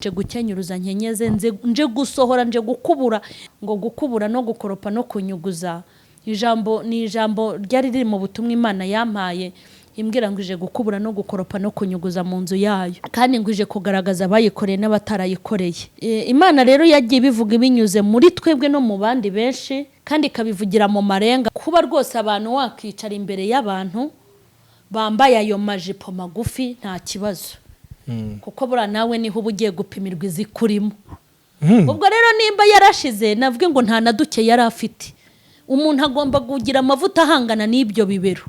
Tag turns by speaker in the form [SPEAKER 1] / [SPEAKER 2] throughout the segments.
[SPEAKER 1] Nje gukenyuruza nkenyeze, nje gusohora, nje gukubura, ngo gukubura no gukoropa no kunyuguza. Ijambo ni ijambo ryari riri mu butumwa Imana yampaye, imbwira ngo ije gukubura no gukoropa no kunyuguza mu nzu yayo, kandi ngo ije kugaragaza abayikoreye n'abatarayikoreye. Imana rero yagiye ibivuga ibinyuze muri twebwe no mu bandi benshi, kandi ikabivugira mu marenga. Kuba rwose abantu wakicara imbere y'abantu bambaye ayo majipo magufi nta kibazo, kuko buriya nawe niho uba ugiye gupimirwa izikurimo. Ubwo rero nimba yarashize, navuge ngo nta na duke yari afite. Umuntu agomba kugira amavuta ahangana n'ibyo bibero.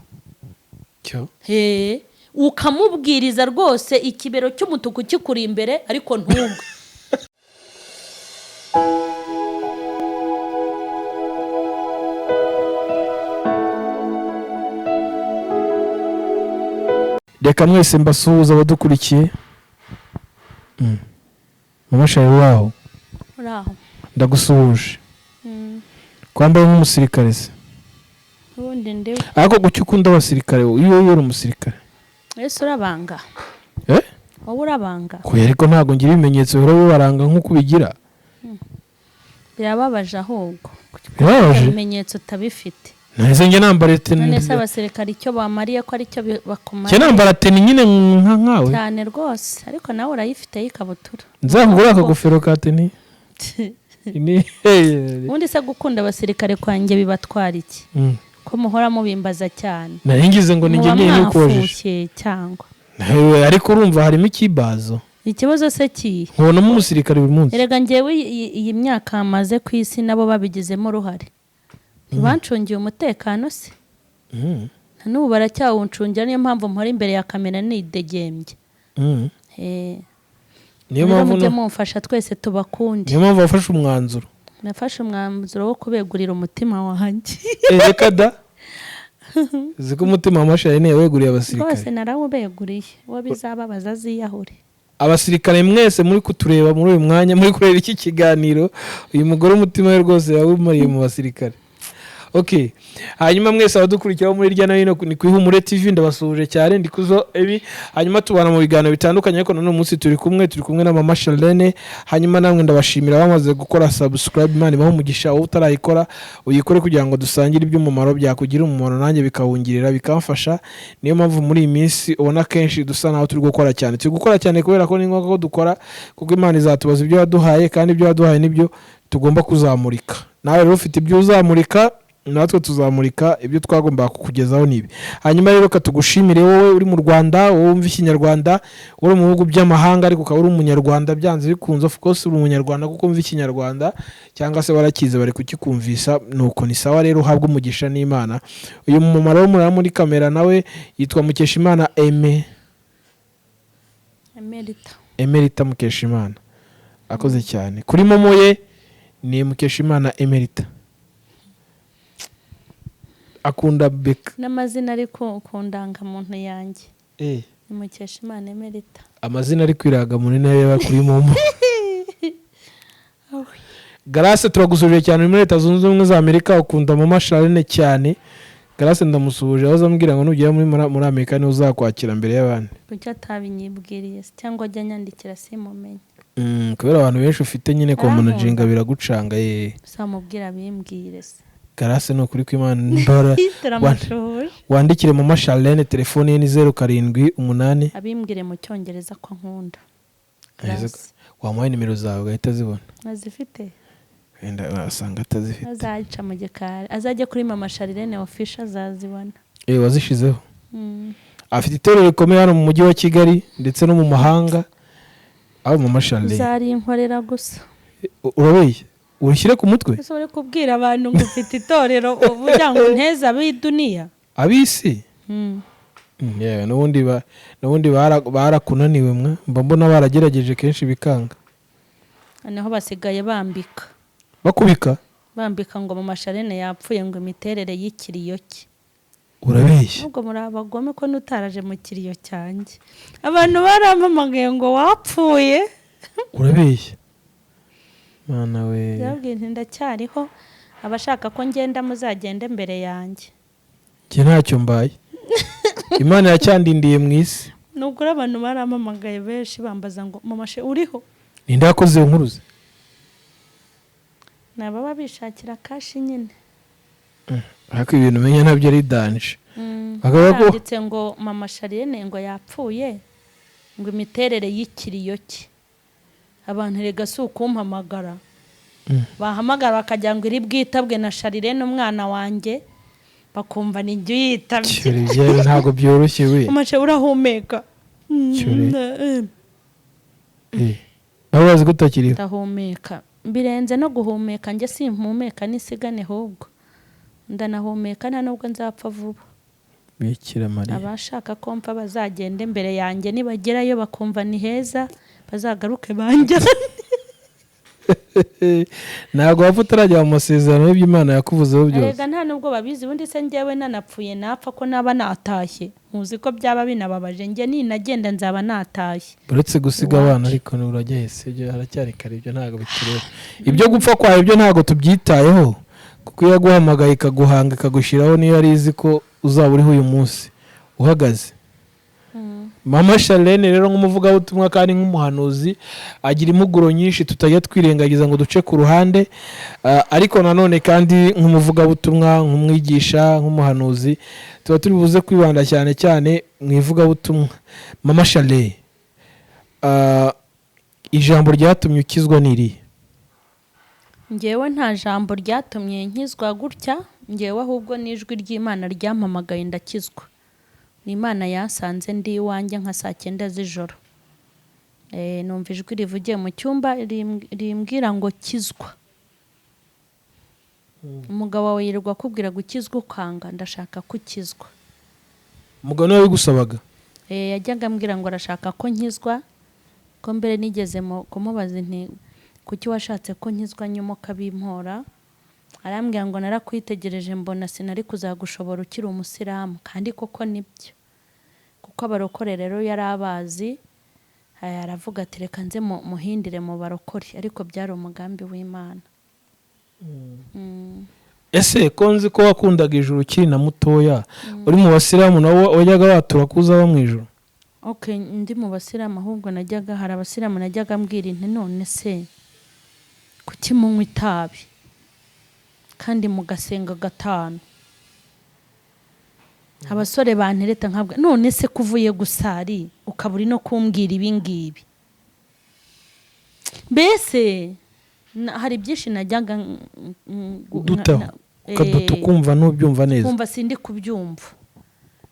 [SPEAKER 1] Ukamubwiriza rwose ikibero cy'umutuku kikuri imbere, ariko ntugwe.
[SPEAKER 2] Reka mwese mbasuhuza abadukurikiye. Mama Shari, waho?
[SPEAKER 1] Uraho.
[SPEAKER 2] Ndagusuhuje. Kwambaye nk'umusirikare se?
[SPEAKER 1] Ubundi ndiwe.
[SPEAKER 2] Ariko gucyo ukunda abasirikare, iyo uri umusirikare?
[SPEAKER 1] Ese urabanga?
[SPEAKER 2] Eh?
[SPEAKER 1] Wowe urabanga?
[SPEAKER 2] Oya, ariko ntabwo ngira ibimenyetso bihora bibaranga nk'uko ubigira.
[SPEAKER 1] Birababaje ahubwo.
[SPEAKER 2] Birababaje?
[SPEAKER 1] Ibimenyetso utabifite.
[SPEAKER 2] Nahise njye nambara teni.
[SPEAKER 1] None se abasirikare icyo bamariye ko aricyo
[SPEAKER 2] Njye
[SPEAKER 1] bakumariye?
[SPEAKER 2] nambara teni nyine nka nkawe.
[SPEAKER 1] Cyane rwose, ariko nawe urayifite y'ikabutura.
[SPEAKER 2] Nzakugura akagofero ka teni.
[SPEAKER 1] Ubundi se gukunda abasirikare kwanjye bibatwara iki? Ko muhora mubimbaza cyane.
[SPEAKER 2] Nari ngize ngo ni njye
[SPEAKER 1] Muba
[SPEAKER 2] nyine ukubajije.
[SPEAKER 1] mwafushye cyangwa?
[SPEAKER 2] Ariko urumva harimo ikibazo.
[SPEAKER 1] Ikibazo se kihe?
[SPEAKER 2] Nkubonamo umusirikare buri munsi.
[SPEAKER 1] Erega njyewe iyi myaka maze ku isi nabo babigizemo uruhare. Ntibancungiye umutekano se? Na n'ubu baracyawuncungira, niyo mpamvu mpora imbere ya kamera nidegembye.
[SPEAKER 2] Niyo
[SPEAKER 1] Rero
[SPEAKER 2] mpamvu
[SPEAKER 1] mujye mumfasha twese tubakunde.
[SPEAKER 2] Niyo mpamvu wafashe umwanzuro.
[SPEAKER 1] Nafashe umwanzuro wo kubegurira umutima wanjye.
[SPEAKER 2] Reka da. Uzi ko umutima wa Mashari niwe weguriye abasirikare.
[SPEAKER 1] Rwose narawubeguriye, uwo bizababaza aziyahure.
[SPEAKER 2] Abasirikare mwese muri kutureba muri uyu mwanya, muri kureba iki kiganiro, uyu mugore umutima we rwose yawumariye mu basirikare. Okay. Hanyuma mwese abadukurikira muri hirya no hino ni ku Ihumure TV, ndabasuhuje cyane, ndi kuzo ebi. Hanyuma tubana mu biganiro bitandukanye, ariko none umunsi turi kumwe na Mama Charlene. Hanyuma namwe ndabashimira bamaze gukora subscribe, Imana ibahe umugisha. Wowe utarayikora uyikore kugira ngo dusangire iby'umumaro, byakugira umumaro nanjye bikawungirira, bikamfasha. Niyo mpamvu muri iyi minsi ubona kenshi dusa naho turi gukora cyane. Turi gukora cyane kubera ko ni ngombwa ko dukora, kuko Imana izatubaza ibyo yaduhaye, kandi ibyo yaduhaye nibyo tugomba kuzamurika. Nawe rero ufite ibyo uzamurika, natwe tuzamurika ibyo twagombaga kukugezaho nibi. Hanyuma rero katugushimire wowe uri mu Rwanda, wowe wumva ikinyarwanda, uri mu bihugu by'amahanga ariko ukaba uri umunyarwanda byanze bikunze, of course uri umunyarwanda kuko wumva ikinyarwanda cyangwa se warakize bari kukikumvisa, nuko ni sawa. Rero uhabwe umugisha n'Imana. Uyu mumaro wo muri kamera nawe yitwa Mukeshimana Aime.
[SPEAKER 1] Emerita.
[SPEAKER 2] Emerita Mukeshimana, akoze cyane. Kuri momo ye ni Mukeshimana Emerita. Akunda beka.
[SPEAKER 1] N'amazina ari ku ndangamuntu yanjye. Ni Mukeshimana Emerita.
[SPEAKER 2] Amazina ari kwiragamuntu niyo yaba kuri momo. Grace turagusuhuje cyane muri Leta Zunze Ubumwe za Amerika, ukunda Mama Charlene cyane. Grace ndamusuhuje, aho azambwira ngo nugera muri Amerika niho uzakwakira mbere y'abandi.
[SPEAKER 1] Kuki atabinyibwiriye se cyangwa ajya anyandikira simumenye?
[SPEAKER 2] Kubera abantu benshi ufite nyine kwa manajinga biragucanga ye.
[SPEAKER 1] Uzamubwira abimbwire se.
[SPEAKER 2] Grace ni ukuri kw'Imana ndora.
[SPEAKER 1] Turamushuhuje.
[SPEAKER 2] Wandikire Mama Charlene, telefone ye ni 078.
[SPEAKER 1] Abimbwire mu cyongereza ko nkunda.
[SPEAKER 2] Grace. Wamuhaye nimero zawe ugahita azibona.
[SPEAKER 1] Azifite?
[SPEAKER 2] Wenda wasanga atazifite.
[SPEAKER 1] Azaca mu gikari, azajya kuri Mama Charlene official azazibona.
[SPEAKER 2] Wazishizeho. Afite itorero rikomeye hano mu mujyi wa Kigali ndetse no mu mahanga. Aho Mama Charlene.
[SPEAKER 1] Uzarinkorera gusa.
[SPEAKER 2] Urabeye? Urishyire ku mutwe?
[SPEAKER 1] Ese uri kubwira abantu ngo ufite itorero uvuga ngo nteze ab'iduniya?
[SPEAKER 2] Ab'isi? Yewe, n'ubundi barakunaniwe mwa. Mba mbona baragerageje kenshi bikanga.
[SPEAKER 1] Noneho basigaye bambika.
[SPEAKER 2] Bakubika?
[SPEAKER 1] Bambika ngo Mama Charlene yapfuye, ngo imiterere y'ikiriyo cye.
[SPEAKER 2] Urabeshya.
[SPEAKER 1] Nubwo muri abagome ko nutaraje mu kiriyo cyanjye. Abantu barampamagaye ngo wapfuye.
[SPEAKER 2] Urabeshya. Mana we.
[SPEAKER 1] Ndababwira nti ndacyariho, abashaka ko ngenda muzagende mbere yanjye.
[SPEAKER 2] Njye ntacyo mbaye. Imana yacyandindiye mu isi.
[SPEAKER 1] Nubwo abantu barampamagaye benshi bambaza ngo Mama She uriho?
[SPEAKER 2] Ninde wakoze iyo nkuru ze?
[SPEAKER 1] Ni ababa bishakira cash nyine.
[SPEAKER 2] Ariko ibintu umenya nabyo ari danger. Bakaba ko
[SPEAKER 1] Handitse ngo Mama Charlene ngo yapfuye, ngo imiterere y'ikiriyo cye. Abantu rega si ukumpamagara, bahamagara bakagira ngo iri bwitabwe na Charlene umwana wanjye, bakumva ni jye uyitabye.
[SPEAKER 2] Cyore, ibyawe ntabwo byoroshye we.
[SPEAKER 1] Umace urahumeka.
[SPEAKER 2] Cyore. Nabo bazi ko utakiriho.
[SPEAKER 1] Ndahumeka birenze no guhumeka. Njye simpumeka nisigane, ahubwo ndanahumeka, nta nubwo nzapfa vuba.
[SPEAKER 2] Bikira Mariya!
[SPEAKER 1] Abashaka ko mpfa bazagende imbere yanjye, nibagerayo bakumva ni heza bazagaruke banjyane.
[SPEAKER 2] Ntabwo wapfa utarajya mu masezerano y'ibyo Imana yakuvuzeho byose.
[SPEAKER 1] Erega nta nubwo babizi. Ubundi se njyewe nanapfuye napfa ko naba natashye? Muzi ko byaba binababaje. Njye ninagenda nzaba natashye.
[SPEAKER 2] Uretse gusiga
[SPEAKER 1] Iwacu.
[SPEAKER 2] abana, ariko urajya hese? Ibyo haracyari kare, ibyo ntabwo bitureba. Ibyo gupfa kwawe ibyo ntabwo tubyitayeho, kuko iyo yaguhamagaye ikaguhanga ikagushyiraho, niyo yari izi ko uzaba uriho uyu munsi uhagaze. Mama Charlene rero, nk'umuvugabutumwa kandi nk'umuhanuzi, agira impuguro nyinshi tutajya twirengagiza ngo duce ku ruhande. Ariko nanone kandi nk'umuvugabutumwa, nk'umwigisha, nk'umuhanuzi, tuba turi buze kwibanda cyane cyane mu ivugabutumwa. Mama Charlene, ijambo ryatumye ukizwa ni irihe?
[SPEAKER 1] Ngewe nta jambo ryatumye nkizwa gutya. Ngewe ahubwo n'ijwi ry'Imana ryampamagaye ndakizwa. Ni Imana yasanze ndi iwanjye nka saa 9 z'ijoro. Numva ijwi rivugiye mu cyumba rimbwira ngo: "Kizwa. Umugabo wawe yirirwa akubwira gukizwa ukanga, ndashaka ko ukizwa."
[SPEAKER 2] Umugabo niwe wabigusabaga?
[SPEAKER 1] Yajyaga ambwira ngo arashaka ko nkizwa. Ko mbere nigeze kumubaza nti: "Kuki washatse ko nkizwa nyuma ukabimpora?" Arambwira ngo: "Narakwitegereje mbona sinari kuzagushobora ukiri umusilamu." Kandi koko nibyo, kuko abarokore rero yari abazi. Aravuga ati: "Reka nze muhindire mu barokore." Ariko byari umugambi w'Imana.
[SPEAKER 2] Ese ko nzi ko wakundaga ijuru ukiri na mutoya, uri mu basilamu nawe wajyaga watura ko uzaba mu ijuru?
[SPEAKER 1] Okay, ndi mu basilamu ahubwo najyaga, hari abasilamu najyaga mbwira inti: "None se kuki munywa itabi kandi mugasenga gatanu?" Abasore bantereta nkabwa: "None se ko uvuye gusari ukaba uri no kumbwira ibi ngibi?" Mbese hari byinshi najyaga
[SPEAKER 2] Udutaho, ukaduta, ukumva ntubyumva neza.
[SPEAKER 1] Kumva sindi kubyumva.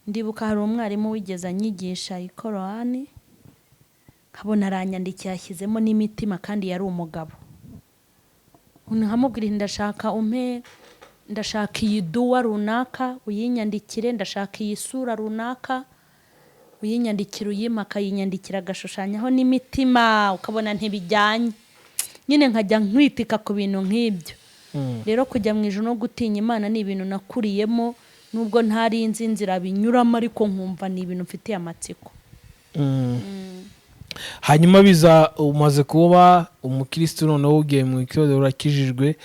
[SPEAKER 1] Ndibuka hari umwarimu wigeze anyigisha ikorowani, nkabona aranyandikiye yashyizemo n'imitima kandi yari umugabo. Nkamubwira nti: "Ndashaka umpe, ndashaka iyi duwa runaka uyinyandikire, ndashaka iyi sura runaka uyinyandikire." Uyima akayinyandikira agashushanyaho n'imitima, ukabona ntibijyanye nyine. Nkajya nkwitika ku bintu nk'ibyo. Rero kujya mu ijuru no gutinya Imana ni ibintu nakuriyemo, nubwo ntari nzi inzira binyuramo, ariko nkumva ni ibintu mfitiye amatsiko.
[SPEAKER 2] Hanyuma biza umaze kuba umukirisitu, noneho ugiye mu itorero urakijijwe,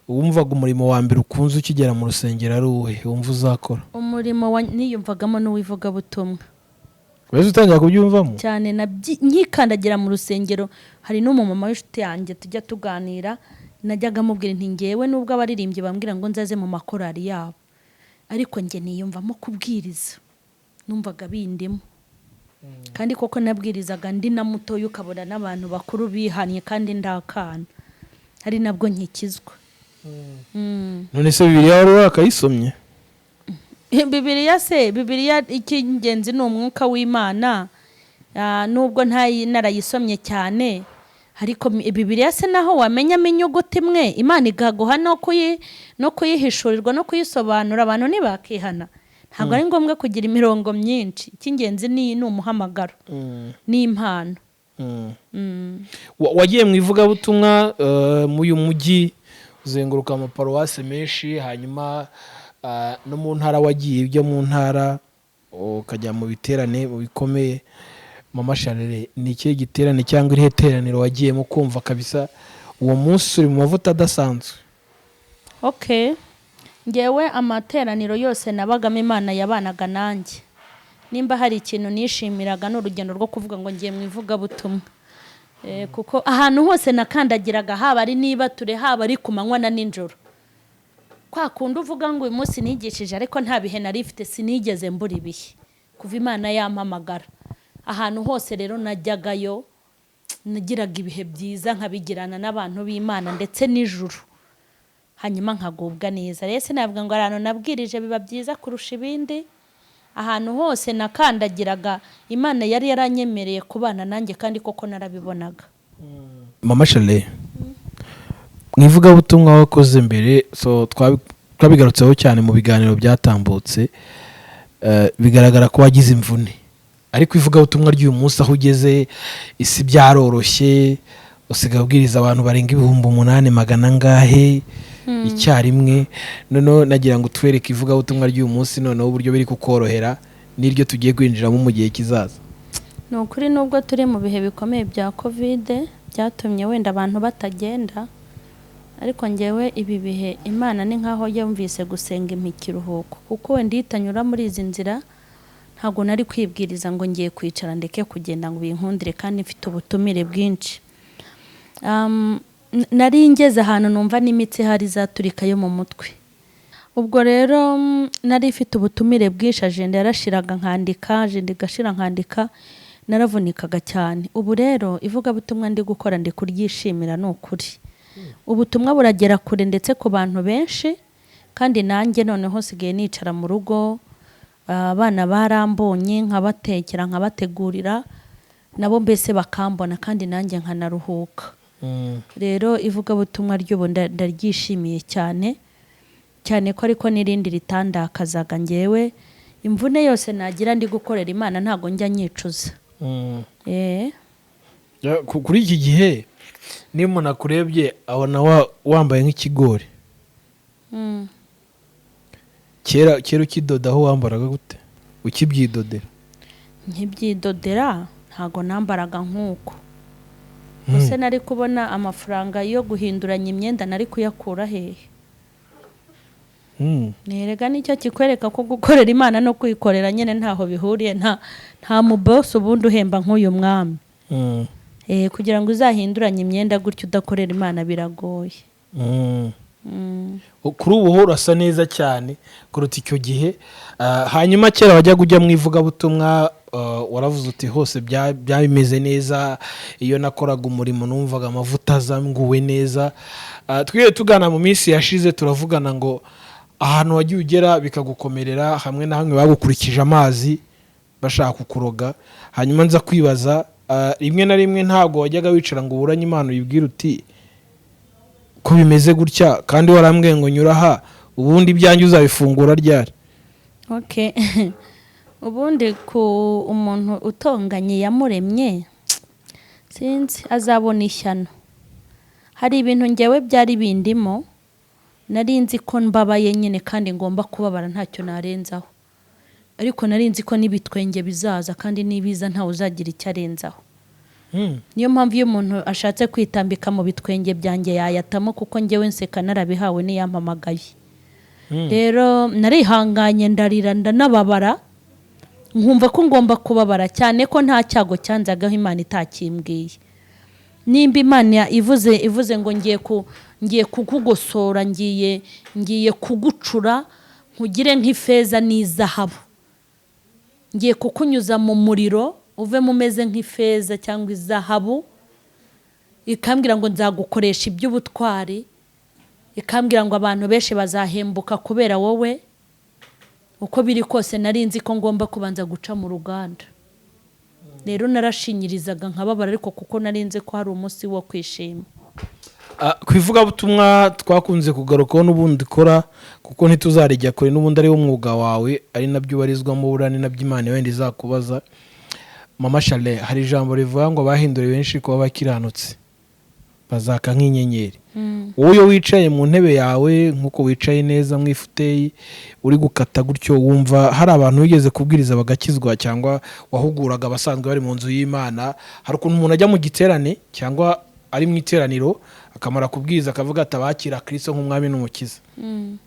[SPEAKER 2] wumvaga umurimo wa mbere ukunze ukigera mu rusengero ari uwuhe wumva uzakora?
[SPEAKER 1] Umurimo niyumvagamo n'uw'ivugabutumwa.
[SPEAKER 2] Wese utangira kubyumvamo?
[SPEAKER 1] Cyane. Nkikandagira mu rusengero, hari n'umumama w'inshuti yanjye tujya tuganira, najyaga amubwira nti: "Ngewe nubwo abaririmbyi bambwira ngo nzaze mu makorari yabo, ariko njye niyumvamo kubwiriza." Numvaga bindimo, kandi koko nabwirizaga ndi na mutoya, ukabona n'abantu bakuru bihannye kandi ndakana, ari nabwo nkikizwa.
[SPEAKER 2] None se Bibiliya wari wakayisomye?
[SPEAKER 1] Bibiliya se, Bibiliya icy'ingenzi ni umwuka w'Imana. Nubwo ntayi narayisomye cyane, ariko Bibiliya se naho wamenyamo inyuguti imwe, Imana ikaguha no kuyihishurirwa no kuyisobanura, abantu ntibakihana? Ntabwo ari ngombwa kugira imirongo myinshi. Icy'ingenzi ni umuhamagaro n'impano.
[SPEAKER 2] Wagiye mu ivugabutumwa muri uyu mujyi, uzenguruka amaparuwasi menshi, hanyuma no mu ntara wagiye ujya mu ntara, ukajya mu biterane mu bikomeye. Mama Charlene, ni ikihe giterane cyangwa irihe teraniro wagiyemo kumva kabisa uwo munsi uri mu mavuta adasanzwe?
[SPEAKER 1] Okay, ngewe amateraniro yose nabagamo Imana yabanaga nanjye. Nimba hari ikintu nishimiraga ni urugendo rwo kuvuga ngo ngiye mu ivugabutumwa. Kuko ahantu hose nakandagiraga, haba ari nibature, haba ari ku manywa na nijoro, kwa kundi uvuga ngo uyu munsi nigishije ariko nta bihe nari mfite, sinigeze mbura ibihe kuva Imana yampamagara. Ahantu hose rero najyagayo nagiraga ibihe byiza, nkabigirana n'abantu b'Imana ndetse n'ijuru, hanyuma nkagubwa neza. Rero sinavuga ngo ahantu nabwirije biba byiza kurusha ibindi. Ahantu hose nakandagiraga Imana yari yaranyemereye kubana nanjye, kandi koko narabibonaga.
[SPEAKER 2] Mama Charlene, mu ivugabutumwa wakoze mbere, so twabigarutseho cyane mu biganiro byatambutse, bigaragara ko wagize imvune. Ariko ivugabutumwa ry'uyu munsi, aho ugeze, isi byaroroshye, usigaye ubwiriza abantu barenga 8,000 magana angahe icyarimwe. Noneho nagira ngo utwereke ivugabutumwa ry'uyu munsi, noneho uburyo biri kukorohera n'iryo tugiye kwinjiramo mu gihe kizaza.
[SPEAKER 1] Ni ukuri, nubwo turi mu bihe bikomeye bya Covid byatumye wenda abantu batagenda, ariko ngewe ibi bihe Imana ni nkaho yumvise gusenga impa ikiruhuko, kuko wenda iyo itanyura muri izi nzira ntabwo nari kwibwiriza ngo ngiye kwicara ndeke kugenda ngo binkundire, kandi mfite ubutumire bwinshi. Nari ngeze ahantu numva n'imitsi ihari izaturika yo mu mutwe. Ubwo rero nari mfite ubutumire bwinshi, agenda yarashiraga nkandika, agenda igashira nkandika, naravunikaga cyane. Ubu rero ivugabutumwa ndi gukora ndi kuryishimira, ni ukuri. Ubutumwa buragera kure ndetse ku bantu benshi, kandi nanjye noneho nsigaye nicara mu rugo, abana barambonye, nkabatekera, nkabategurira, nabo mbese bakambona, kandi nanjye nkanaruhuka. Rero ivugabutumwa ry'ubu ndaryishimiye cyane cyane, ko ariko n'irindi ritandakazaga. Ngewe imvune yose nagira ndi gukorera Imana ntabwo njya nyicuza.
[SPEAKER 2] Ya, kuri iki gihe niyo umuntu akurebye abona wambaye nk'ikigori. Kera kera ukidoda aho wambaraga gute, ukibyidodera?
[SPEAKER 1] Nkibyidodera ntabwo nambaraga nk'uko. Ese nari kubona amafaranga yo guhinduranya imyenda? Nari kuyakura hehe? Nerega nicyo kikwereka ko gukorera Imana no kwikorera nyine ntaho bihuriye. Nta mubosi ubundi uhemba nk'uyu mwami. Kugira ngo uzahinduranye imyenda gutyo udakorera Imana biragoye.
[SPEAKER 2] Kuri ubu ho urasa neza cyane kuruta icyo gihe. Hanyuma kera wajyaga ujya mu ivugabutumwa, waravuze uti hose byaba bimeze neza, iyo nakoraga umurimo numvaga amavuta aza nguwe neza. Twiwe tugana mu minsi yashize turavugana ngo ahantu wagiye ugera bikagukomerera, hamwe na hamwe bagukurikije amazi bashaka kukuroga. Hanyuma nza kwibaza, rimwe na rimwe ntabwo wajyaga wicara ngo uburanye Imana, uyibwire uti ko bimeze gutya kandi warambwiye ngo nyura aha, ubundi ibyanjye uzabifungura ryari?
[SPEAKER 1] Okay. Ubundi ku umuntu utonganye yamuremye, sinzi, azabona ishyano. Hari ibintu ngewe byari bindimo, nari nzi ko mbabaye nyine kandi ngomba kubabara, ntacyo narenzaho, ariko nari nzi ko n'ibitwenge bizaza, kandi n'ibiza ntawe uzagira icyo arenzaho. Niyo mpamvu iyo umuntu ashatse kwitambika mu bitwenge byanjye yayatamo, kuko ngewe nseka narabihawe n'iyampamagaye. Rero narihanganye, ndarira, ndanababara, nkumva ko ngomba kubabara cyane, ko nta cyago cyanzagaho Imana itakimbwiye. Nimba Imana ivuze ngo ngiye kukugosora, ngiye kugucura nkugire nk'ifeza n'izahabu, ngiye kukunyuza mu muriro uvemo umeze nk'ifeza cyangwa izahabu, ikambwira ngo nzagukoresha iby'ubutwari, ikambwira ngo abantu benshi bazahembuka kubera wowe, uko biri kose nari nzi ko ngomba kubanza guca mu ruganda. Rero narashinyirizaga nkababara, ariko kuko nari nzi ko hari umunsi wo kwishima.
[SPEAKER 2] Ku ivugabutumwa twakunze kugarukaho n'ubundi ukora, kuko ntituzarijya kure, n'ubundi ari wo mwuga wawe, ari nabyo ubarizwamo, buriya ni nabyo Imana wenda izakubaza. Mama Charlene, hari ijambo rivuga ngo abahinduriwe benshi kuba bakiranutse bazaka nk'inyenyeri. Wowe iyo wicaye mu ntebe yawe nk'uko wicaye neza mu ifuteyi uri gukata gutyo, wumva hari abantu wigeze kubwiriza bagakizwa, cyangwa wahuguraga abasanzwe bari mu nzu y'Imana? Hari ukuntu umuntu ajya mu giterane cyangwa ari mu iteraniro, akamara kubwiriza akavuga ati abakira Kristo nk'umwami n'umukiza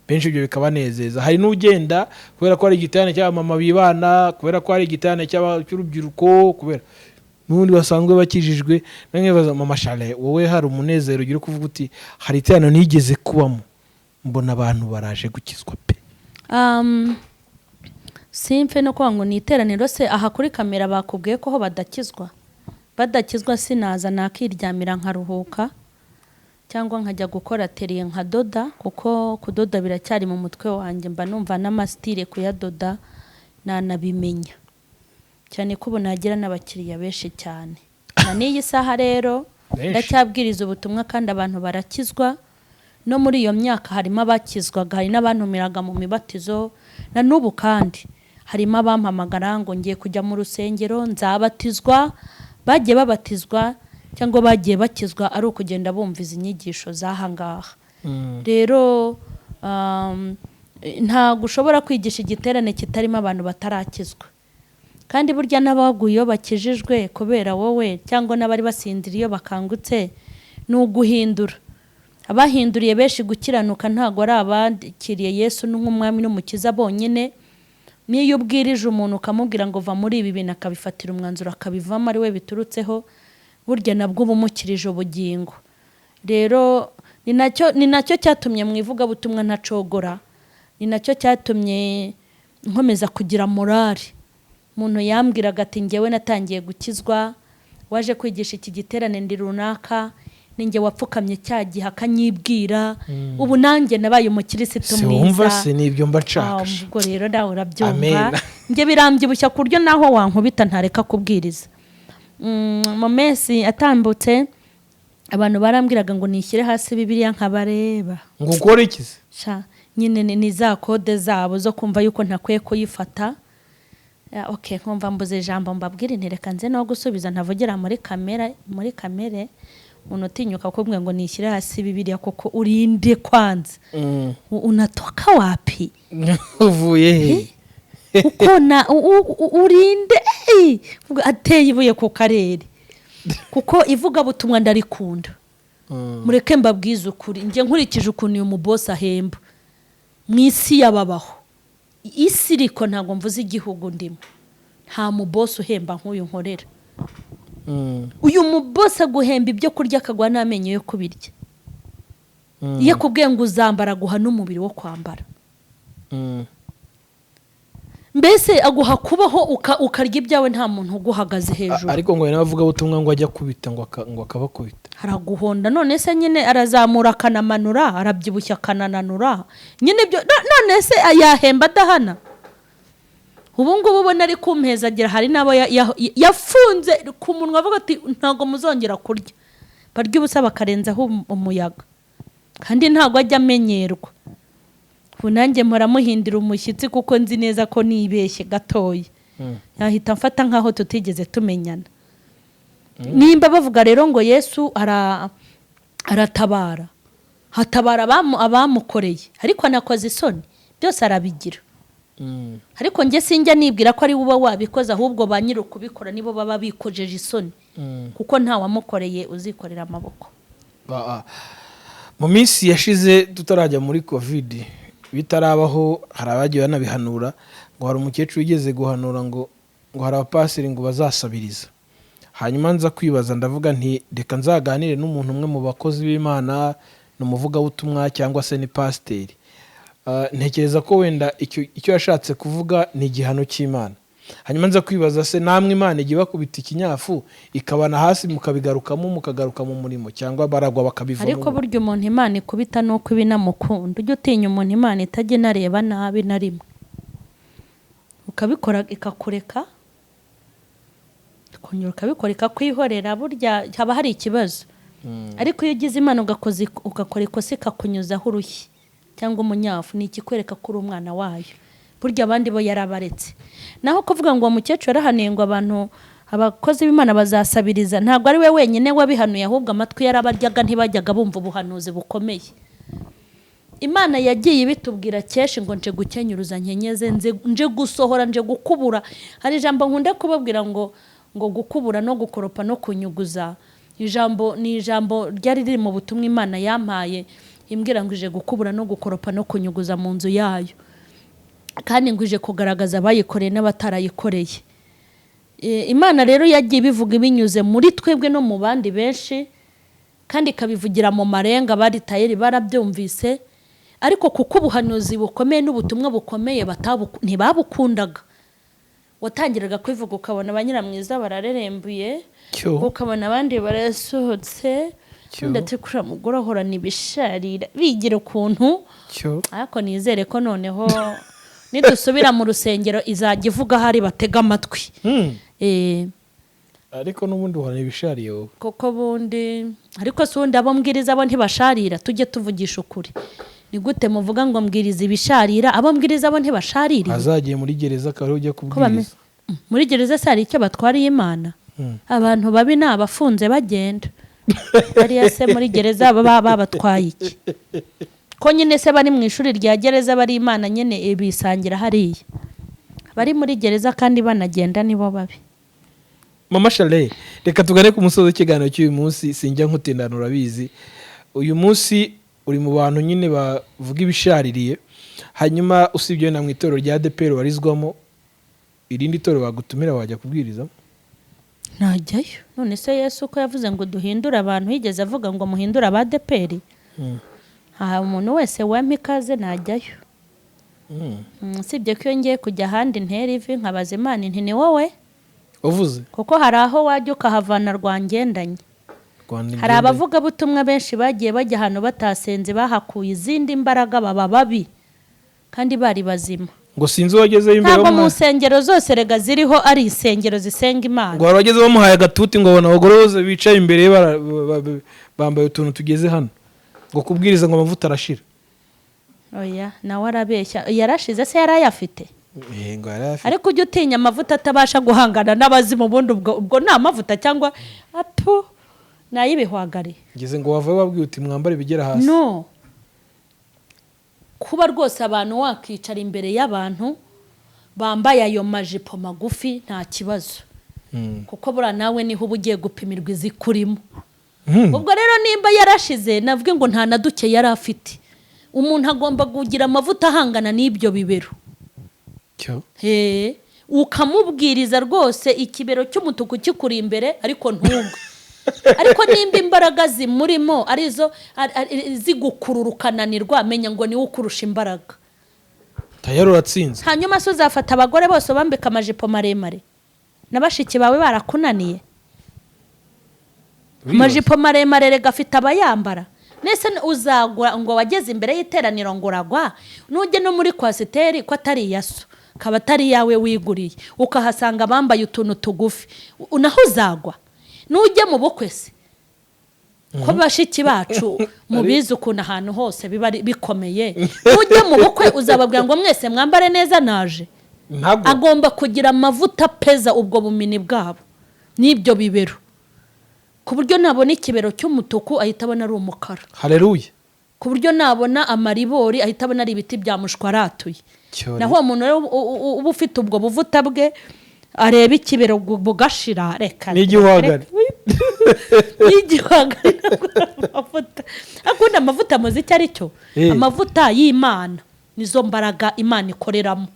[SPEAKER 2] benshi, ibyo bikabanezeza. Hari n'ugenda kubera ko hari igiterane cy'abamama bibana, kubera ko hari igiterane cy'urubyiruko, kubera N'ubundi basanzwe bakijijwe. Namwe Mama Charle, wowe hari umunezero ugira kuvuga uti hari iteraniro nigeze kubamo mbona abantu baraje gukizwa pe?
[SPEAKER 1] Simfe no kuvuga ngo ni iteraniro se. Aha kuri kamera bakubwiye ko ho badakizwa, badakizwa sinaza, nakiryamira nkaruhuka cyangwa nkajya gukora atelier nkadoda, kuko kudoda biracyari mu mutwe wanjye. Mba numva n'amasitire kuyadoda nanabimenya cyane, ko ubu nagira n'abakiriya benshi cyane. Na n'iyi saha rero
[SPEAKER 2] Benshi.
[SPEAKER 1] ndacyabwiriza ubutumwa kandi abantu barakizwa. No muri iyo myaka harimo abakizwaga, hari n'abantumiraga mu mibatizo. Na n'ubu kandi harimo abampamagara ngo ngiye kujya mu rusengero nzabatizwa. Bagiye babatizwa cyangwa bagiye bakizwa ari ukugenda bumva izi nyigisho z'aha ngaha. Rero ntabwo ushobora kwigisha igiterane kitarimo abantu batarakizwa. Kandi burya n'abaguye iyo bakijijwe kubera wowe, cyangwa n'abari basinziriye iyo bakangutse, ni uguhindura. Abahinduriye benshi gukiranuka ntabwo ari abakiriye Yesu nk'umwami n'umukiza bonyine. N'iyo ubwirije umuntu ukamubwira ngo va muri ibi bintu, akabifatira umwanzuro akabivamo ari we biturutseho, burya nabwo uba umukirije ubugingo. Rero ni nacyo cyatumye mu ivugabutumwa ntacogora, ni nacyo cyatumye nkomeza kugira morale. Umuntu yambwiraga ati ngewe natangiye gukizwa waje kwigisha iki giterane, ndi runaka, ninjye wapfukamye cya gihe, akanyibwira. Ubu nanjye nabaye umukirisitu
[SPEAKER 2] Si wumva
[SPEAKER 1] mwiza.
[SPEAKER 2] Se nibyo mba nshaka.
[SPEAKER 1] Ah, ubwo rero nawe urabyumva.
[SPEAKER 2] Amen.
[SPEAKER 1] Njye birambyibushya ku buryo naho wankubita ntareka kubwiriza. Mu minsi atambutse abantu barambwiraga ngo nishyire hasi Bibiliya nkabareba.
[SPEAKER 2] Ngo ukore iki se?
[SPEAKER 1] Sha, nyine ni za kode zabo zo kumva yuko ntakwiye kuyifata. Ya, okay, nkumva mbuze ijambo mbabwira, nti reka nze no gusubiza ntavugira muri kamera, muri kamere. Umuntu utinyuka kumbwira ngo nishyire hasi Bibiliya, koko urinde kwanza? Unatoka wapi?
[SPEAKER 2] Uvuye he?
[SPEAKER 1] Uko na urinde? Ey! Vuga, ateye ibuye ku karere, kuko ivugabutumwa ndarikunda. Mureke mbabwize ukuri, njye nkurikije ukuntu uyu mubosi ahemba mu isi yababaho, isi iriko, ntabwo mvuze igihugu ndimo, nta mubosi uhemba nk'uyu nkorera. Uyu mubosi aguhemba ibyo kurya, akaguha n'amenyo yo kubirya. Iyo akubwiye ngo uzambara, aguha n'umubiri wo kwambara. Mbese aguha kubaho, ukarya ibyawe nta muntu uguhagaze hejuru.
[SPEAKER 2] Ariko ngo hari n'abavugabutumwa ngo ajya akubita, ngo akabakubita.
[SPEAKER 1] Araguhonda. None se nyine arazamura akanamanura, arabyibushya akanananura nyine ibyo. None se yahemba adahana? Ubu ngubu ubona ari kumpezagira, hari n'abo yafunze ku munwa avuga ati ntabwo muzongera kurya, barya ubusa bakarenzaho umuyaga. Kandi ntabwo ajya amenyerwa. Ubu nanjye mpora muhindira umushyitsi, kuko nzi neza ko nibeshye gatoya yahita amfata nk'aho tutigeze tumenyana. Nimba bavuga rero ngo Yesu aratabara, hatabara abamukoreye, ariko anakoze isoni, byose arabigira. Ariko njye sinjya nibwira ko ari we uba wabikoze, ahubwo ba nyiri ukubikora nibo baba bikojeje isoni, kuko nta wamukoreye uzikorera amaboko.
[SPEAKER 2] Mu minsi yashize tutarajya muri COVID, bitarabaho, hari abagiye banabihanura ngo hari umukecuru wigeze guhanura ngo hari abapasiteri ngo bazasabiriza. Hanyuma nza kwibaza, ndavuga nti reka nzaganire n'umuntu umwe mu bakozi b'Imana, ni umuvugabutumwa cyangwa se ni pasiteri. Ntekereza ko wenda icyo yashatse kuvuga ni igihano cy'Imana. Hanyuma nza kwibaza, se namwe Imana ijya ibakubita ikinyafu ikabana hasi, mukabigarukamo, mukagaruka mu murimo, cyangwa baragwa bakabivamo?
[SPEAKER 1] Ariko burya umuntu Imana ikubita nuko iba inamukunda. Ujya utinya umuntu Imana itajya inareba nabi na rimwe, ukabikora ikakureka, ukongera ukabikora ikakwihorera, burya haba hari ikibazo. Ariko iyo ugize Imana ugakora ikosa ikakunyuzaho urushyi cyangwa umunyafu, ni ikikwereka ko uri umwana wayo. Burya abandi bo yarabaretse. Naho kuvuga ngo uwo mukecuru yarahanuye ngo abantu, abakozi b'Imana bazasabiriza, ntabwo ari we wenyine wabihanuye, ahubwo amatwi yarabaryaga, ntibajyaga bumva ubuhanuzi bukomeye. Imana yagiye ibitubwira kenshi ngo nje gukenyuruza, nkenyeze, nje gusohora, nje gukubura. Hari ijambo nkunda kubabwira ngo gukubura no gukoropa no kunyuguza. Ijambo ni ijambo ryari riri mu butumwa Imana yampaye, imbwira ngo ije gukubura no gukoropa no kunyuguza mu nzu yayo, kandi ngo ije kugaragaza abayikoreye n'abatarayikoreye. Imana rero yagiye ibivuga ibinyuze muri twebwe no mu bandi benshi, kandi ikabivugira mu marenga, bari tayeri barabyumvise, ariko kuko ubuhanuzi bukomeye n'ubutumwa bukomeye ntibabukundaga. Watangiraga kwivuga ukabona ba nyiramwiza bararerembuye, ukabona abandi barasohotse, undi ati kuriya mugore ahorana ibisharira, bigira ukuntu. Ariko nizere ko noneho nidusubira mu rusengero izajya ivuga ahari batega amatwi.
[SPEAKER 2] Ariko n'ubundi uhorana ibishariye wowe.
[SPEAKER 1] Koko bundi, ariko si ubundi abo mbwiriza bo ntibasharira? Tujye tuvugisha ukuri. Ni gute muvuga ngo mbwiriza ibisharira, abo mbwiriza bo ntibashaririye?
[SPEAKER 2] Azagiye muri gereza akaba ariho ujya
[SPEAKER 1] Ko bame-
[SPEAKER 2] kubwiriza.
[SPEAKER 1] Muri gereza se hari icyo batwariye Imana? Abantu babi ni abafunze bagenda hariya. Se muri gereza baba babatwaye iki? Ko nyine se bari mu ishuri rya gereza, bari Imana nyine bisangira hariya. Bari muri gereza kandi banagenda nibo babi.
[SPEAKER 2] Mama Charlene, reka tugane ku musozo w'ikiganiro cy'uyu munsi. Sinjya nkutindana, urabizi. Uyu munsi uri mu bantu nyine bavuga ibishaririye. Hanyuma usibye wenda mu itorero rya ADEPR warizwamo, irindi torero bagutumira wajya kubwirizamo?
[SPEAKER 1] Najyayo. None se Yesu ko yavuze ngo duhindure abantu, yigeze avuga ngo muhindure abadeperi? Aha umuntu wese wampa ikaze najyayo. Usibye ko iyo ngiye kujya ahandi ntera ivi nkabaza Imana nti: "Ni wowe?"
[SPEAKER 2] Uvuze.
[SPEAKER 1] Kuko hari aho wajya ukahavana rwangendanye.
[SPEAKER 2] Rwanda
[SPEAKER 1] Hari abavugabutumwa benshi bagiye bajya ahantu batasenze, bahakuye izindi mbaraga, baba babi kandi bari bazima.
[SPEAKER 2] Ngo sinzi uwagezeyo imbere
[SPEAKER 1] Ntabwo mu nsengero zose rega ziriho ari insengero zisenga Imana.
[SPEAKER 2] Ngo hari uwageze bamuhaye agatuti, ngo abona abagore bose bicaye imbere ye bambaye utuntu tugeze hano, ngo kubwiriza ngo amavuta arashira.
[SPEAKER 1] Oya, nawe arabeshya. Yarashize se yari ayafite?
[SPEAKER 2] Ngo yari ayafite.
[SPEAKER 1] Ariko ujya utinya amavuta atabasha guhangana n'abazimu. Ubundi ubwo ni amavuta cyangwa atu ni ay'ibihwagari?
[SPEAKER 2] Ngeze ngo wavayo wabwiye uti: "Mwambare ibigera hasi."
[SPEAKER 1] No kuba rwose abantu wakicara imbere y'abantu bambaye ayo majipo magufi nta kibazo, kuko buriya nawe niho uba ugiye gupimirwa izikurimo. Ubwo rero nimba yarashize, navuge ngo nta na duke yari afite. Umuntu agomba kugira amavuta ahangana n'ibyo bibero. He, ukamubwiriza rwose ikibero cy'umutuku kikuri imbere, ariko ntugwe. Ariko nimba imbaraga zimurimo arizo zigukurura ukananirwa, menya ngo niwe ukurusha imbaraga.
[SPEAKER 2] Tayari uratsinze.
[SPEAKER 1] Hanyuma se uzafata abagore bose ubambika amajipo maremare, na bashiki bawe barakunaniye? Amajipo maremare rega afite abayambara. Nese uzagwa ngo wageze imbere y'iteraniro ngo uragwa? Nujya no muri coaster, ko atari iya so, akaba atari iyawe wiguriye, ukahasanga abambaye utuntu tugufi, naho uzagwa. Nujya mu bukwe se, ko bashiki bacu mubizi ukuntu ahantu hose biba bikomeye, nujya mu bukwe uzababwira ngo mwese mwambare neza naje?
[SPEAKER 2] Ntabwo.
[SPEAKER 1] Agomba kugira amavuta apeza ubwo bumini bwabo n'ibyo bibero, ku buryo nabona ikibero cy'umutuku ahita abona ari umukara.
[SPEAKER 2] Hareruye.
[SPEAKER 1] Ku buryo nabona amaribori ahita abona ari ibiti bya mushwaratuye. Naho uwo muntu rero uba ufite ubwo buvuta bwe, areba ikibero bugashira, reka.
[SPEAKER 2] N'igihwagari.
[SPEAKER 1] N'igihwagari ntabwo ari amavuta. Akunda amavuta, muzi icyo ari cyo? Amavuta y'Imana nizo mbaraga Imana ikoreramo.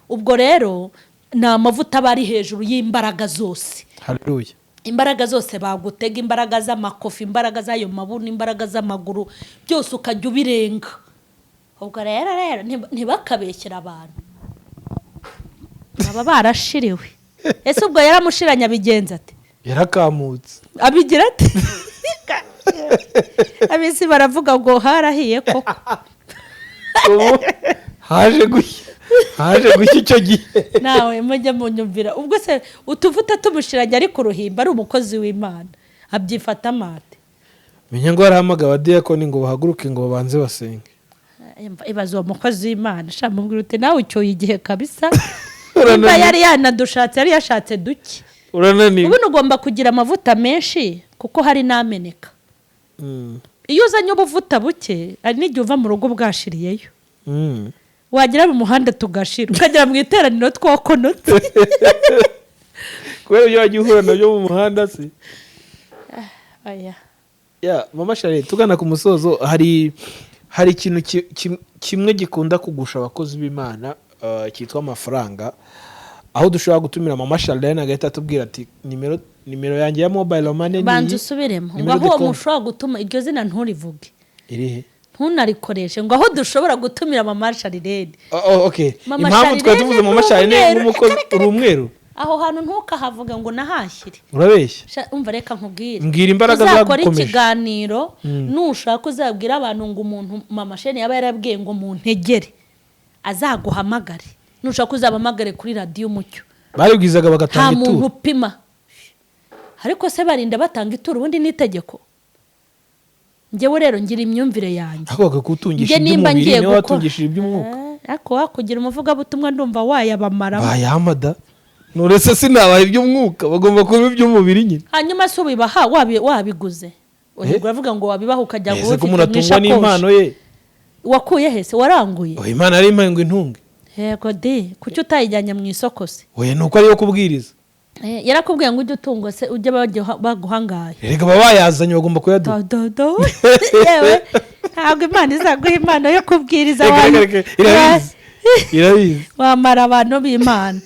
[SPEAKER 1] Ubwo rero ni amavuta aba ari hejuru y'imbaraga zose.
[SPEAKER 2] Hareruye.
[SPEAKER 1] Imbaraga zose bagutega, imbaraga z'amakofi, imbaraga z'ayo mabuno, imbaraga z'amaguru, byose ukajya ubirenga. Ubwo rero ntibakabeshyere abantu, baba barashiriwe. Ese ubwo yaramushiranye abigenza ate?
[SPEAKER 2] Yarakamutse.
[SPEAKER 1] Abigira ati abisi baravuga ngo harahiye koko.
[SPEAKER 2] Ubu haje gushya, haje gushya icyo gihe.
[SPEAKER 1] Nawe mujya munyumvira. Ubwo se utuvuta tumushiranye ari ku ruhimbi, ari umukozi w'Imana, abyifata amate?
[SPEAKER 2] Menya ngo harahamagaye abadiyakoni ngo bahaguruke ngo babanze basenge.
[SPEAKER 1] Ibaze uwo mukozi w'Imana sha, mubwira uti: "Nawe ucyuye igihe kabisa." Nimba yari yanadushatse, yari yashatse duke.
[SPEAKER 2] Urananiwe.
[SPEAKER 1] Ubundi ugomba kugira amavuta menshi kuko hari n'ameneka. Iyo uzanye ubuvuta buke, hari n'igihe uva mu rugo bwashiriyeyo, wagera mu muhanda tugashira, ukagera mu iteraniro twokonotse.
[SPEAKER 2] Kubera ibyo wagiye uhura nabyo mu muhanda se?
[SPEAKER 1] Oya.
[SPEAKER 2] Ya mama Charlene, tugana ku musozo, hari ikintu kimwe gikunda kugusha abakozi b'Imana, cyitwa amafaranga. Aho dushobora gutumira Mama Charlene agahita atubwira ati nimero yanjye ya mobile money ni
[SPEAKER 1] Banza
[SPEAKER 2] iyi.
[SPEAKER 1] usubiremo ngo
[SPEAKER 2] Nimero
[SPEAKER 1] aho
[SPEAKER 2] de compte.
[SPEAKER 1] mushobora gutuma iryo zina nturivuge.
[SPEAKER 2] Irihe?
[SPEAKER 1] Ntunarikoreshe ngo aho dushobora gutumira Mama Charlene.
[SPEAKER 2] Oh, okay.
[SPEAKER 1] Mama
[SPEAKER 2] Impamvu twari
[SPEAKER 1] Charlene
[SPEAKER 2] tuvuze Mama
[SPEAKER 1] ni
[SPEAKER 2] Charlene
[SPEAKER 1] umweru.
[SPEAKER 2] nk'umukozi, uri umweru.
[SPEAKER 1] Aho hantu ntukahavuge ngo nahashyire.
[SPEAKER 2] Urabeshya.
[SPEAKER 1] Umva, reka nkubwire.
[SPEAKER 2] Mbwira imbaraga
[SPEAKER 1] Uzakora
[SPEAKER 2] zagukomeje.
[SPEAKER 1] ikiganiro, nushaka uzabwira abantu ngo umuntu Mama Shene yaba yarabwiye ngo muntegere azaguhamagare, nushaka uzabahamagare kuri Radiyo Umucyo.
[SPEAKER 2] Baribwizaga
[SPEAKER 1] Nta
[SPEAKER 2] bagatanga
[SPEAKER 1] muntu
[SPEAKER 2] ituro.
[SPEAKER 1] upima, ariko se barinda batanga ituro? Ubundi ni itegeko. Njyewe rero ngira imyumvire yanjye.
[SPEAKER 2] Ariko bakakutungisha
[SPEAKER 1] Njye nimba
[SPEAKER 2] iby'umubiri,
[SPEAKER 1] ngiye
[SPEAKER 2] niwe
[SPEAKER 1] gukora
[SPEAKER 2] watungishije iby'umwuka.
[SPEAKER 1] Ariko wakugira umuvugabutumwa ndumva wayabamaramo.
[SPEAKER 2] Bayamada nurese sinabaye iby'umwuka, bagomba kuba iby'umubiri nyine.
[SPEAKER 1] Hanyuma se ubibaha wabiguze? Uravuga ngo wabibaha ukajya
[SPEAKER 2] Ese ko
[SPEAKER 1] ubifite
[SPEAKER 2] umuntu
[SPEAKER 1] mu
[SPEAKER 2] atungwa
[SPEAKER 1] ishakoshi.
[SPEAKER 2] n'impano ye?
[SPEAKER 1] Wakuye he se? Waranguye?
[SPEAKER 2] Oya, Imana yari impaye ngo intunge.
[SPEAKER 1] Yego de, kuki utayijyanye mu isoko se?
[SPEAKER 2] Oya, ni uko ariyo kubwiriza.
[SPEAKER 1] Yarakubwiye ngo ujye utungwa se, ujye baguhangaye.
[SPEAKER 2] Erega baba bayazanye, bagomba kuyaduha.
[SPEAKER 1] Dododo, yewe, ntabwo Imana izaguha impano yo kubwiriza.
[SPEAKER 2] Reka, reka, reka, irabizi, irabizi.
[SPEAKER 1] Wamara abantu b'Imana.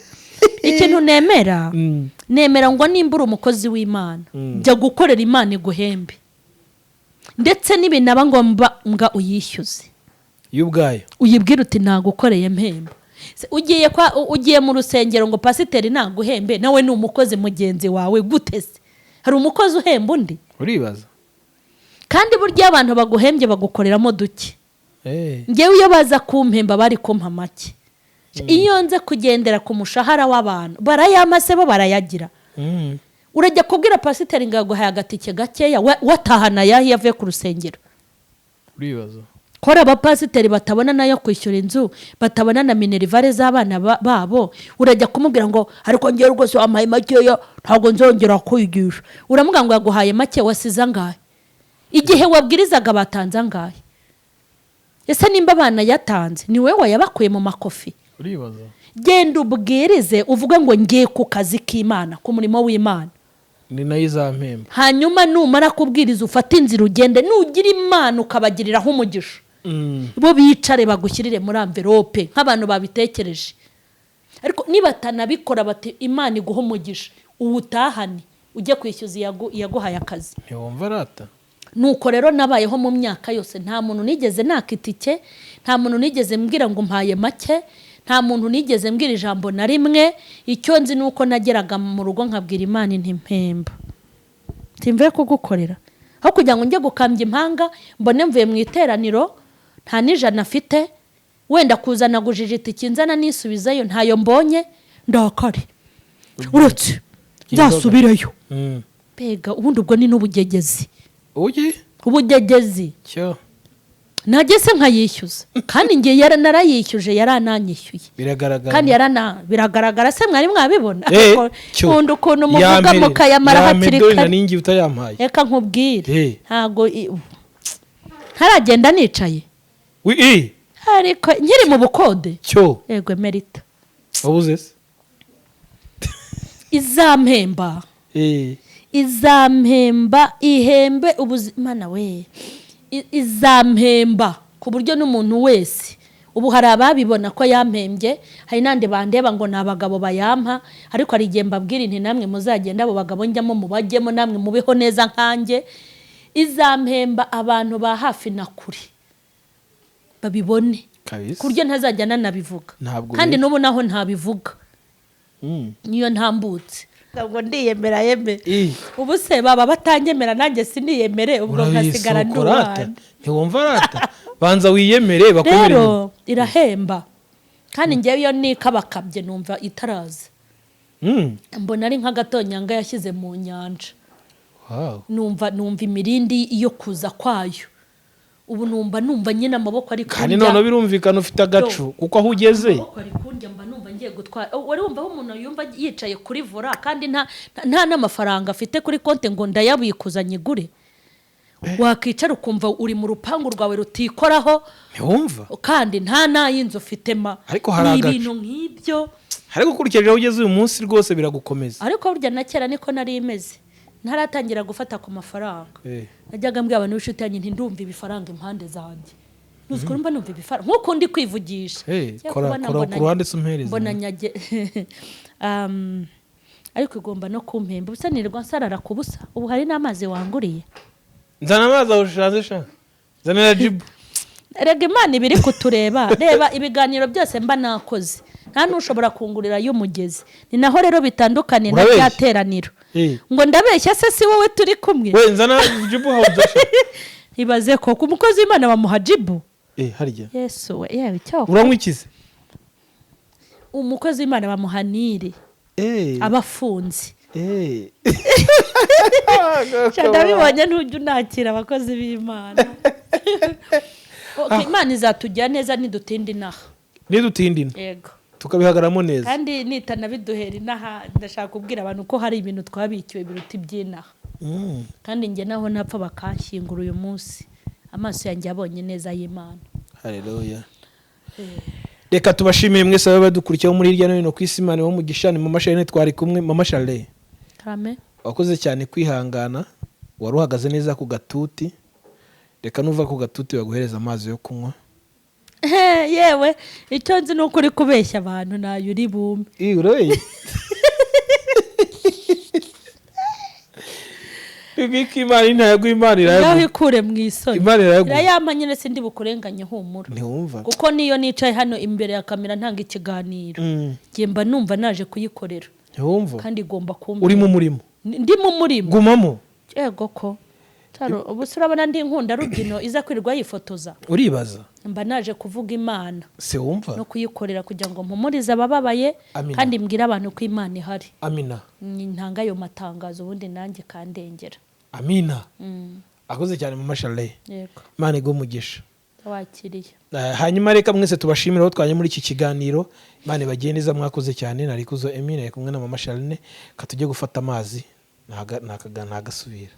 [SPEAKER 1] Ikintu nemera, nemera ngo nimba uri umukozi w'Imana, jya gukorera Imana iguhembe, ndetse n'ibinaba ngombwa mbwa uyishyuze.
[SPEAKER 2] Yo ubwayo.
[SPEAKER 1] Uyibwire uti nagukoreye, mpemba. Se, ugiye mu rusengero ngo pasiteri naguhembe, nawe ni umukozi mugenzi wawe, gute se? Hari umukozi uhemba undi?
[SPEAKER 2] Uribaza.
[SPEAKER 1] Kandi burya iyo abantu baguhembye bagukoreramo duke. Ngewe iyo baza kumpemba bari kumpa make. Iyo nze kugendera ku mushahara w'abantu, barayampa se? Bo barayagira. Urajya kubwira pasiteri ngo yaguhaye agatike gakeya, watahana ayahe iyo avuye ku rusengero?
[SPEAKER 2] Uribaza.
[SPEAKER 1] Ko hari abapasiteri batabona nayo kwishyura inzu, batabona na minerval z'abana babo, urajya kumubwira ngo ariko ngewe rwose wampaye makeya, ntabwo nzongera kwigisha? Uramubwira ngo yaguhaye make, wasize angahe? Igihe wabwirizaga batanze angahe? Ese nimba abana yatanze, ni wowe wayabakuye mu makofi?
[SPEAKER 2] Uribaza.
[SPEAKER 1] Genda ubwirize, uvuge ngo ngiye ku kazi k'Imana, ku murimo w'Imana.
[SPEAKER 2] Ni nayo izampemba.
[SPEAKER 1] Hanyuma numara kubwiriza ufate inzira ugende, nugira Imana ukabagiriraho umugisha, bo bicare bagushyirire muri enveloppe nk'abantu babitekereje. Ariko nibatanabikora bati Imana iguha umugisha, uwutahane ujye kwishyuza iyaguhaye akazi.
[SPEAKER 2] Ntiwumva arata.
[SPEAKER 1] Nuko rero nabayeho mu myaka yose, nta muntu nigeze naka itike, nta muntu nigeze mbwira ngo mpaye make, nta muntu nigeze mbwira ijambo na rimwe. Icyo nzi ni uko nageraga mu rugo nkabwira Imana inti mpemba, simvuye kugukorera, aho kugira ngo njye gukambya impanga mbone mvuye mu iteraniro nta n'ijana afite, wenda kuzana gujija itike nzana nisubizayo ntayo mbonye, ndakare uretse nzasubireyo. Mbega ubundi ubwo ni n'ubugegezi.
[SPEAKER 2] Ugi?
[SPEAKER 1] Ubugegezi.
[SPEAKER 2] Cyo.
[SPEAKER 1] Najye se nkayishyuza, kandi ngiye narayishyuje, yarananyishyuye.
[SPEAKER 2] Biragaragara.
[SPEAKER 1] Kandi biragaragara se? Mwari mwabibona?
[SPEAKER 2] Eh, cyo.
[SPEAKER 1] Nkunda ukuntu muvuga
[SPEAKER 2] Yambere,
[SPEAKER 1] mukayamara
[SPEAKER 2] yambere,
[SPEAKER 1] hakiri
[SPEAKER 2] dore
[SPEAKER 1] kare.
[SPEAKER 2] na ningi utayampaye.
[SPEAKER 1] Reka nkubwire. Ntago ntaragenda nicaye.
[SPEAKER 2] Wi i.
[SPEAKER 1] Ariko nkiri mu bukode.
[SPEAKER 2] Cyo.
[SPEAKER 1] Yego merita.
[SPEAKER 2] Wabuze se?
[SPEAKER 1] Izampemba. Izampemba, ihembe ubuzima we. Izampemba ku buryo n'umuntu wese, ubu hari ababibona ko yampembye, hari n'andi bandeba ngo ni abagabo bayampa. Ariko hari igihe mbabwira inti namwe muzagenda abo bagabo njyamo mubajyemo, namwe mubeho neza nkanjye. Izampemba abantu ba hafi na kure babibone.
[SPEAKER 2] Kabisa.
[SPEAKER 1] Ku buryo ntazajya nanabivuga.
[SPEAKER 2] Ntabwo
[SPEAKER 1] Kandi
[SPEAKER 2] rero.
[SPEAKER 1] n'ubu naho ntabivuga. Niyo ntambutse ngo ndiyemera yeme. Ubu se baba batanyemera, nanjye siniyemere, ubwo nkasigara ndi
[SPEAKER 2] Urabisokorata.
[SPEAKER 1] uwanjye.
[SPEAKER 2] Ntiwumva arata, banza wiyemere bakomere
[SPEAKER 1] Rero
[SPEAKER 2] inyuma.
[SPEAKER 1] irahemba, kandi ngewe iyo nikabakabye numva itaraza, mbona ari nk'agatonyanga yashyize mu nyanja. Numva imirindi yo kuza kwayo. Ubu numva nyine amaboko ari
[SPEAKER 2] Kandi
[SPEAKER 1] kundya.
[SPEAKER 2] noneho birumvikana ufite agacu kuko aho ugeze.
[SPEAKER 1] Amaboko ari kundya, mba numva ngiye gutwara. Oh, wari wumva aho umuntu yumva yicaye kuri volant kandi nta n'amafaranga afite kuri konti ngo ndayabikuza nyigure? Wakicara ukumva uri mu rupangu rwawe rutikoraho.
[SPEAKER 2] Ntiwumva.
[SPEAKER 1] Kandi nta n'ay'inzu ufite ma.
[SPEAKER 2] Ariko hari
[SPEAKER 1] Ni
[SPEAKER 2] agacu.
[SPEAKER 1] ibintu nk'ibyo.
[SPEAKER 2] Ariko ukurikije aho ugeze uyu munsi rwose biragukomeza.
[SPEAKER 1] Ariko burya na kera niko nari imeze, ntaratangira gufata ku mafaranga. Najyaga mbwira abantu b'inshuti yanjye nti ndumva ibifaranga impande zanjye. Ntuzi mba numva ibifara nk'uko ndi kwivugisha.
[SPEAKER 2] Hey,
[SPEAKER 1] Cyakora
[SPEAKER 2] kora
[SPEAKER 1] mbona
[SPEAKER 2] kora ku ruhande se umpereze.
[SPEAKER 1] Mbona nyage. Ariko igomba no kumpemba. Ubusa nirirwa nsarara ku busa. Ubu hari n'amazi wanguriye.
[SPEAKER 2] Nzana amazi aho ushanze sha, nzanira jibu.
[SPEAKER 1] Rega Imana iba iri kutureba. Reba ibiganiro byose mba nakoze, nta n'ushobora kungurira y'umugezi. Ni naho rero bitandukaniye na
[SPEAKER 2] Urabeshya.
[SPEAKER 1] rya teraniro.
[SPEAKER 2] Eh.
[SPEAKER 1] Ngo ndabeshya se? Si wowe turi kumwe?
[SPEAKER 2] We, nzana jibu hawudasha.
[SPEAKER 1] Ibaze koko, umukozi w'Imana bamuha jibu?
[SPEAKER 2] Eh, harya.
[SPEAKER 1] Yesu we, yewe icyo
[SPEAKER 2] Uranywa ikize?
[SPEAKER 1] Umukozi w'Imana bamuha niri
[SPEAKER 2] Eh.
[SPEAKER 1] aba afunze.
[SPEAKER 2] Eh.
[SPEAKER 1] Sha, ndabibonye, ntujya unakira abakozi b'Imana. Okay, Imana izatujya neza nidutinda inaha.
[SPEAKER 2] Nidutinda ino.
[SPEAKER 1] Yego.
[SPEAKER 2] Tukabihagaramo neza.
[SPEAKER 1] Kandi nitanabiduhera inaha, ndashaka kubwira abantu ko hari ibintu twabikiwe biruta iby'inaha. Kandi njye naho napfa bakanshyingura uyu munsi, amaso yanjye yabonye neza y'Imana.
[SPEAKER 2] Haleluya! Reka tubashimire mwese ababa badukurikiye muri hirya no hino ku isi. Imana ibahe. Ni Mama Charlene twari kumwe. Mama Charlene,
[SPEAKER 1] Karame.
[SPEAKER 2] wakoze cyane kwihangana, wari uhagaze neza ku gatuti. Reka nuva ku gatuti baguhereza amazi yo kunywa.
[SPEAKER 1] Yewe, icyo nzi ni uko uri kubeshya abantu, ntayo uri bume.
[SPEAKER 2] Ih, urabeshya. Ibiko Imana ntayaguha, Imana
[SPEAKER 1] Nawe
[SPEAKER 2] irayaguha.
[SPEAKER 1] ikure mu isoni.
[SPEAKER 2] Imana irayaguha.
[SPEAKER 1] Irayampa nyine, sindi bukurenganye, humura.
[SPEAKER 2] Ntiwumva?
[SPEAKER 1] Kuko niyo nicaye hano imbere ya kamera ntanga ikiganiro, njye mba numva naje kuyikorera.
[SPEAKER 2] Ntiwumva?
[SPEAKER 1] Kandi igomba kumpa.
[SPEAKER 2] Uri mu murimo.
[SPEAKER 1] Ndi mu murimo.
[SPEAKER 2] Gumamo.
[SPEAKER 1] Yego ko Taro, ubu se urabona ndi inkunda rubyino iza kwirirwa yifotoza?
[SPEAKER 2] Uribaza.
[SPEAKER 1] Mba naje kuvuga Imana
[SPEAKER 2] Se wumva?
[SPEAKER 1] no kuyikorera kugira ngo mpumurize abababaye.
[SPEAKER 2] Amina.
[SPEAKER 1] Kandi mbwire abantu ko Imana ihari.
[SPEAKER 2] Amina.
[SPEAKER 1] Ntanga ayo matangazo, ubundi nanjye kandengera.
[SPEAKER 2] Amina. Akoze cyane Mama Charlene.
[SPEAKER 1] Yego.
[SPEAKER 2] Imana iguhe umugisha.
[SPEAKER 1] Wakiriye.
[SPEAKER 2] Hanyuma reka mwese tubashimire aho twanye muri iki kiganiro. Imana ibagire neza, mwakoze cyane. Nari Kuzo Emi, nari kumwe na Mama Charlene. Ka tujye gufata amazi, ntagasubira.